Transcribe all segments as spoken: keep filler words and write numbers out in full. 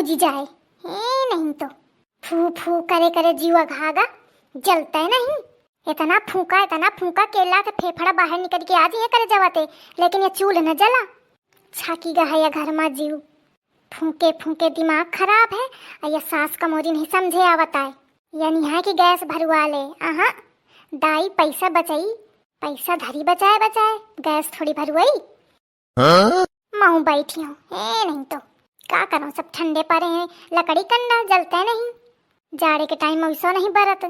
बुझी जाए। हे नहीं तो फू फू करे करे जीवा घागा जलते नहीं। इतना फूका, इतना फूका केला के फेफड़ा बाहर निकल के आ जाए करे जवाते, लेकिन ये चूल्ह न जला। छाकी गा है या घर मा जीव। फूके फूके दिमाग खराब है। और ये सास का मोरी नहीं समझे आवत आए। या नहीं है कि गैस भरवा ले। अहाँ, दाई पैसा बचाई, पैसा धरी बचाए बचाए, गैस थोड़ी भरवाई। हाँ? महू बैठी हूँ, ए नहीं तो का करूँ, सब ठंडे पड़े हैं, लकड़ी कंडा जलते नहीं। जाड़े के टाइम में वैसा नहीं बरत,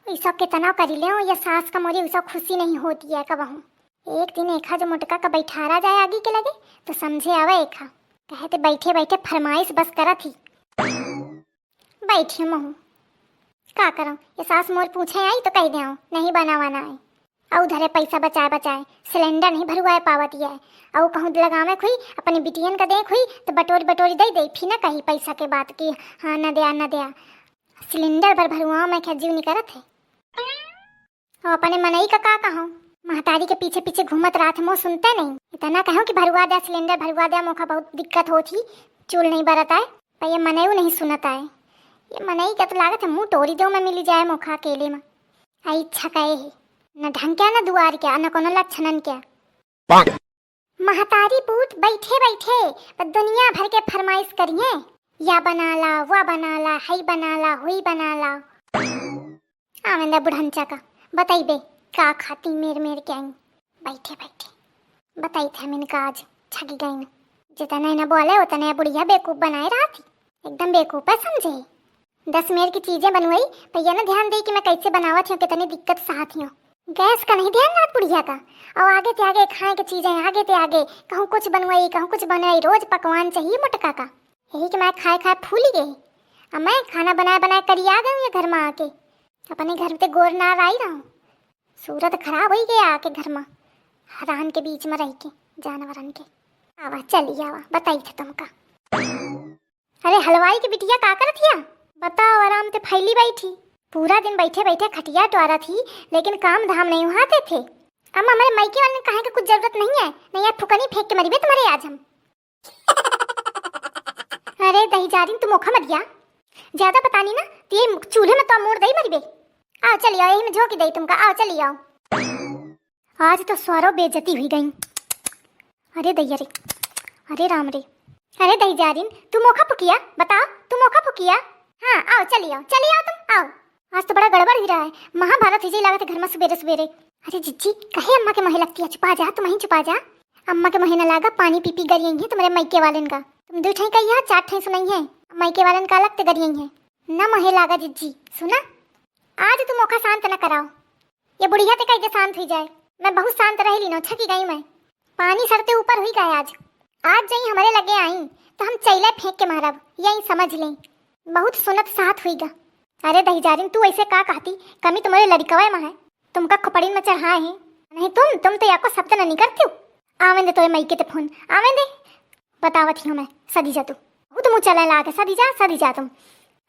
वैसा कितना करी ले, ये सास का मोरी वैसा खुशी नहीं होती है कबहू। एक दिन एक जो मोटका का बैठारा जाए आगी के लगे, तो समझे आवे एका। कहे ते बैठे बैठे फरमाइश बस करत ही। बैठी हूँ महू, का करूँ, ये सास मोर पूछे आई तो कह दे, नहीं बनावा ना आई। और उधरे पैसा बचाए बचाए सिलेंडर नहीं भरवाए पावत है। और कहूँ लगावे खुई, अपने बिटियन का दे खुई, तो बटोरी बटोरी दे दे, फिर ना कही पैसा के बात कि हाँ न दिया, न दिया। सिलेंडर भर भरवाओ, मैं क्या जीव निकरत है। और अपने मनई का का कहूँ, महतारी के पीछे पीछे घूमत रात है, मोह सुनते नहीं। इतना कहूँ कि भरवा दे सिलेंडर, भरवा दे, मोखा बहुत दिक्कत होत ही, चूल नहीं बरत आए, पर ये मनई नहीं सुनत आए। ये मनई का तो लागत है मुँह तोड़ी दो, मैं मिली जाए मोखा अकेले में। आई इच्छा कहे है, न ढंग क्या, न दुआर क्या, न कोनो लक्षणन क्या। महतारी पूत बैठे बैठे पर दुनिया भर के फरमाइश करिए, या बना ला, वा बना ला, हई बना ला, हुई बना ला। आवेंदा बुढ़नचा का, बताइबे का खाती मेर मेर के आई। बैठे बैठे बताई थे हम इनका आज छगी गई न। जितना इन्हें बोले उतने बुढ़िया बेवकूफ बनाए रहा थी, एकदम बेवकूफ है समझे। दस मेर की चीजें बनवाई, पर ये ना ध्यान दे कि मैं कैसे बनावत हूँ, कितनी दिक्कत सहत हूँ। गैस का नहीं ध्यान रात बुढ़िया का। और आगे ते आगे खाए के चीजें, आगे ते आगे, कहूँ कुछ बनवाई, कहूँ कुछ बनवाई, रोज पकवान चाहिए मोटका का। यही कि मैं खाए खाए फूली गई। अब मैं खाना बनाए बनाए करी आ गई हूँ ये घर में आके। अपने घर में ते गोर ना आई रहा हूँ। सूरत खराब हुई गया आके घर में, हरान के बीच में रह के, जानवरन के। आवा, चली आवा, बताई थे तुमका। अरे हलवाई के बिटिया, का करत हिया? बताओ, आराम ते फैली बैठी। पूरा दिन बैठे बैठे खटिया टोरत ही, लेकिन काम धाम नहीं उहाते थे। अम्मा, हमारे मायके वाले ने कहे के कुछ जरूरत नहीं है, नहीं यार फुकनी फेंक के मरिबे तुम्हारे आज हम। अरे दही जारिन, तू मोखा मत गया, ज्यादा बतानी ना, ते चूल्हे में तो मूड़ दई मरिबे। आओ चली आओ, यही में झोंकी दई तुमका, आओ चली आओ। आज तो स्वारो बेइज्जती हुई गई। अरे दैया रे, अरे राम रे। अरे दही जारिन, तू मोखा फुकिया, बताओ, तू मोखा फुकिया? हाँ, आओ, चली आओ, चली आओ तुम, आओ। आज तो बड़ा गड़बड़ ही रहा है, महाभारत ही जी लागत है घर में सुबेरे सुबेरे। अरे जिज्जी, कहे अम्मा के मोहे लगती है, चुपा जा, तुम ही चुपा जा। अम्मा के मोहे न लागा, पानी पी पी गरियई है तुम्हारे मायके वालन का। तुम दो ठाई कहिया, चार ठाई सुनई है, मायके वालन का लगते गरियई है। न मोहे लागा जिज्जी, सुना, आज तुम मोखा शांत न कराओ। ये बुढ़िया ते कह दे शांत हुई जाए। मैं बहुत शांत रह लीनो, छकी गई मैं। पानी सर ते ऊपर हुई गए आज। आज जई हमारे लगे आई तो हम चैले फेंक के मारब, यही समझ लें। बहुत सुनत साथ हुई गा। अरे दहिजारिन, तू ऐसे का कहती? कमी तुम्हारे लड़कवे में है, तुमका खोपड़िन में चढ़ाए हैं। नहीं तुम, तुम तो याको शब्द नहीं करती हो। आवें दे तोरे माई के ते फोन, आवें दे। बतावत ही हूँ मैं, सदी जा तू। बहुत मुँह चले लागे, सदी जा, सदी जा तुम।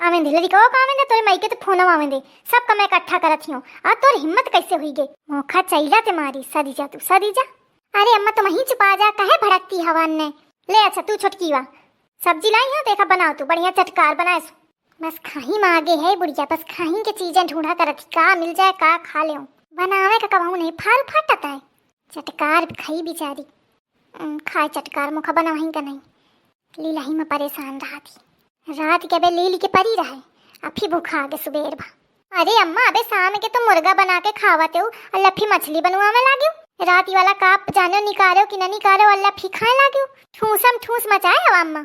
आवें दे, लड़िकवा का आवें दे, तोरे माई के तो फोनवा आवें दे। सब कमे इकट्ठा करत हियो। आ तोर हिम्मत कैसे हुई गे? मोखा चैला ते मारी, सदी जा तू, सदी जा। अरे अम्मा, तुम ही चुपा जा, कहे भड़कती हवा ने। ले अच्छा, तू छोटकी वा। सब्जी लाई हो, देखा बनाओ तू, बढ़िया चटकार बनाए सो। बस खाही में आगे है बुढ़िया, बस खाही के चीजें ढूंढा करत ही, का मिल जाए, का खा लेओ। बनावे का कबहू नहीं, फार फाटत है। चटकार खाई बेचारी। उम, खाए चटकार मुखा बनावही का नहीं। लीलही में परेशान रहा थी। रात के अबे लील के परी रहे, अफी भूखा आगे सुबेर भा। अरे अम्मा, अबे शाम के तो मुर्गा बना के खावत हो, अल्ला अफी मछली बनवावे लाग्यो। रात वाला का जाने निकारो कि न निकारो, अल्ला अफी खाए लाग्यो। ठूसम ठूस मचाए हो अम्मा।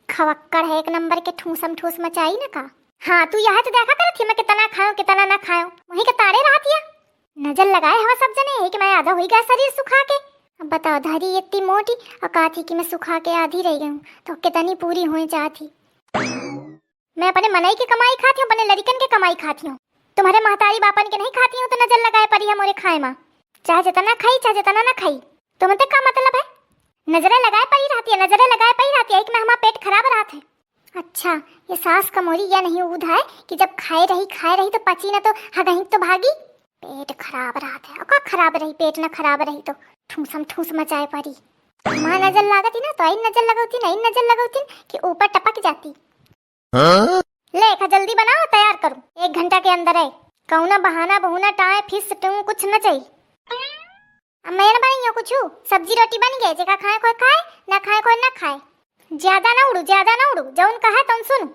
खवक्कड़ है एक नंबर के, ठूसम ठूस मचाई न का। हाँ, तू यह तो देखा करत थी मैं कितना खायो, कितना ना खायो। वहीं के तारे रहती है। नजर लगाए हवा सब जने, यही कि मैं आधा हुई गया शरीर सुखा के। अब बताओ, धरी इतनी मोटी और काथी कि मैं सुखा के आधी रह गई हूँ, तो कितनी पूरी होए चाहती। मैं अपने मनई की कमाई खाती हूँ, अपने लड़िकन के कमाई खाती हूँ। तुम्हारे महतारी बापन के नहीं खाती हूँ, तो नजर लगाए परी है मोरे खाए माँ। चाहे जितना खाई, चाहे जितना ना खाई, तुमते का मतलब है? नजरें लगाए परी रहती है, नजरें लगाए परी रहती है, एक में हमारा पेट खराब रहत है। अच्छा, ये सास का मोरी या नहीं ऊध है कि जब खाए रही, खाए रही तो पची ना तो हगही तो भागी। पेट खराब रहत है, ओका खराब रही, पेट ना खराब रही तो ठूसम ठूस मचाए परी। माँ नजर लागती ना तो आई नजर लगौती ना, आई नजर लगौती कि ऊपर टपक जाती। ले, खा जल्दी बनाओ, तैयार करो, एक घंटा के अंदर है। कौना बहाना बहुना टाए फिस टूं कुछ न चाहिए। अब मैं न बनाई हूँ कुछ, सब्जी रोटी बन गए, जेका खाए कोई खाए, ना खाए कोई ना खाए। ज्यादा ना उड़ू, ज्यादा ना उड़ू, जौन कहा तौन सुनू।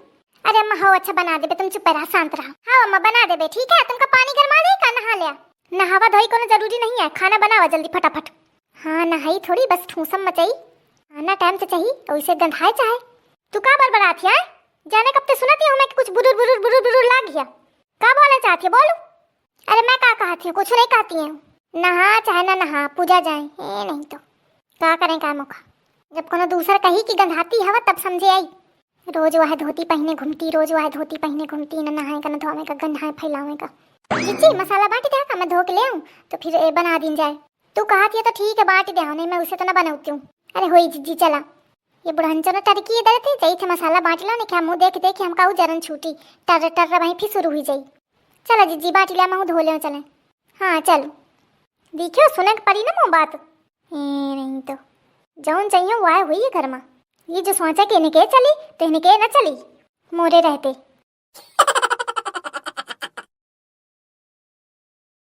अरे अम्मा, हो अच्छा बना देबे, तुम चुप रहा, शांत रहा। हाँ अम्मा, बना देबे, ठीक है, तुमका पानी गरमा दे का, नहा लिया। नहावा धोई कोनो जरूरी नहीं है, खाना बनावा जल्दी फटाफट। हाँ नहाई थोड़ी, बस ठूसम मचाई, खाना टाइम से चाही, तो इसे गंधाए चाहे। तू का बड़बड़ात है? जाने कब ते सुनत ही हूँ मैं कि कुछ बुरुर बुरुर बुरुर बुरुर लाग गया। का बोलना चाहती है, बोलू। अरे मैं का कहती हूँ, कुछ नहीं कहती हूँ। नहा चाहे ना नहा, पूजा जाए, ए नहीं तो का करें का मौका। जब कोनो दूसर कही कि गंधाती हवा तब समझे आई। रोज वह धोती पहने घूमती, रोज वह धोती पहने घूमती, न नहाए का, न धोवे का, गंधाए फैलावे का। जीजी, मसाला बांट दे का, मैं धो के ले आऊँ, तो फिर ए, बना दीन जाए। तू कहत ये तो ठीक है, बांट दे, नहीं मैं उसे तो ना बनौती हूँ। अरे होई जीजी, चला। ये बुढ़न चलो टरकी इधर थे, जाई थे मसाला बांट लो, नहीं क्या मुँह देख देख के हमका उ जरन छूटी, टर टर वहीं फिर शुरू हुई जाई। चला जीजी, बांट लिया, मैं धो ले चले। हाँ चल। देखियो, सुने के पड़ी ना मोर बात। ए, नहीं तो जौन चाहिए वो आए हुई है घर में। ये जो सोचा कि इनके चली तो इनके ना चली। मोरे रहते